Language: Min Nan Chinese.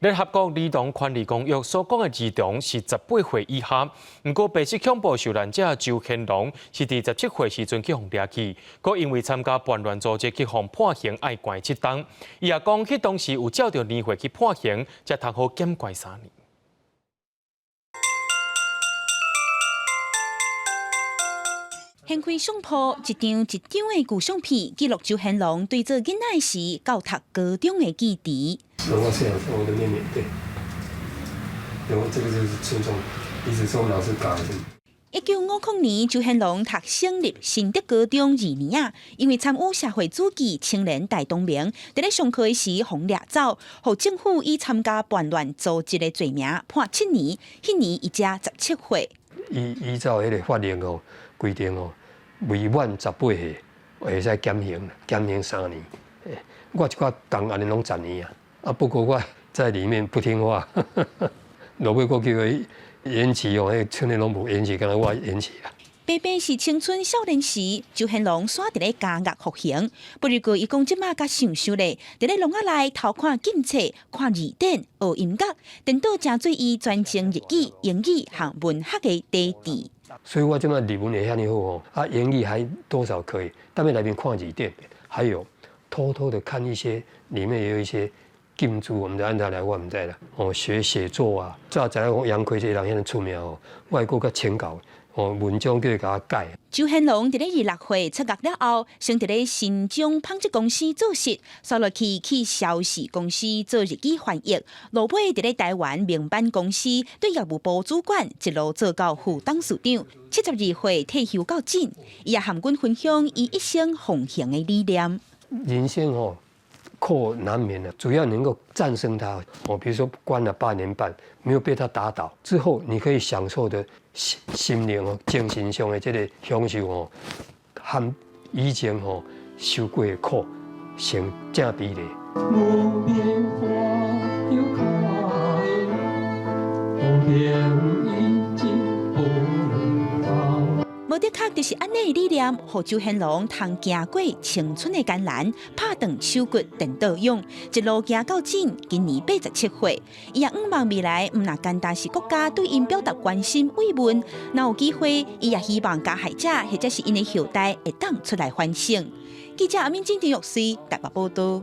聯合國兒童權利公約所講的兒童是18歲以下，毋過白色恐怖受難者周顯龍是佇17歲時陣去予掠去，閣因為參加叛亂組織去予判刑愛關7冬。伊也講，彼當時有照著年歲去判刑，才通好減關3年。掀開相簿，一張一張的舊相片，記錄周顯龍對做囡仔時到讀高中的記憶。我是我的妹妹，對。然後這個就是初中，一直是我們老師教的。1950年，周顯龍讀省立新德高中二年仔，因為參與社會主義青年大同盟，佇咧上課時予掠走，予政府以參加叛亂組織的罪名判7年。彼年伊才17歲。依照彼个法令哦規定哦，未滿18歲會使減刑，減刑3年。我這寡仝按呢攏10年啊，啊不過我在裡面不聽話，落尾閣叫伊延期哦，彼個剩攏無延期，敢若我延期啦。白白是青春少年時，周顯龍煞佇咧監獄服刑。不過伊講這馬較想想咧，佇咧籠仔內偷看禁冊、看字典、學音樂，顛倒成做伊專精日語、英語和文學的底子。所以我這馬日文會遐爾好哦，啊英語還多少可以，但佇內面看字典，還有偷偷的看一些裡面有一些禁書，我毋知按怎來，我毋知啦。哦，學寫作啊，早知影講楊奎這個人遐爾出名哦，我會閣較請教。哦，文章叫伊共我改。周顯龍佇咧26歲出獄了後，先佇咧新中紡織公司做事，煞落去去邵氏公司做日語翻譯，落尾佇咧台灣明板公司對業務部主管，一路做到副董事長。72歲退休到今，伊也和阮分享伊一生奉行的理念。人生哦，苦難免的，主要能夠戰勝它。哦，比如說關了8年半，沒有被他打倒之後，你可以享受的心靈哦，精神上的這個享受哦，和以前吼受過的苦成正比例。木棉花又開，紅遍已經不能。無的確就是按呢理念，予周顯龍通行過青春的艱難，拍斷手骨顛倒勇，一路行到今，今年87歲。伊也向望未來，毋若單單是國家對𪜶表達關心慰問，若有機會，伊也希望加害者或者是𪜶的後代會當出來反省。記者阿敏、鄭玉穗台北報道。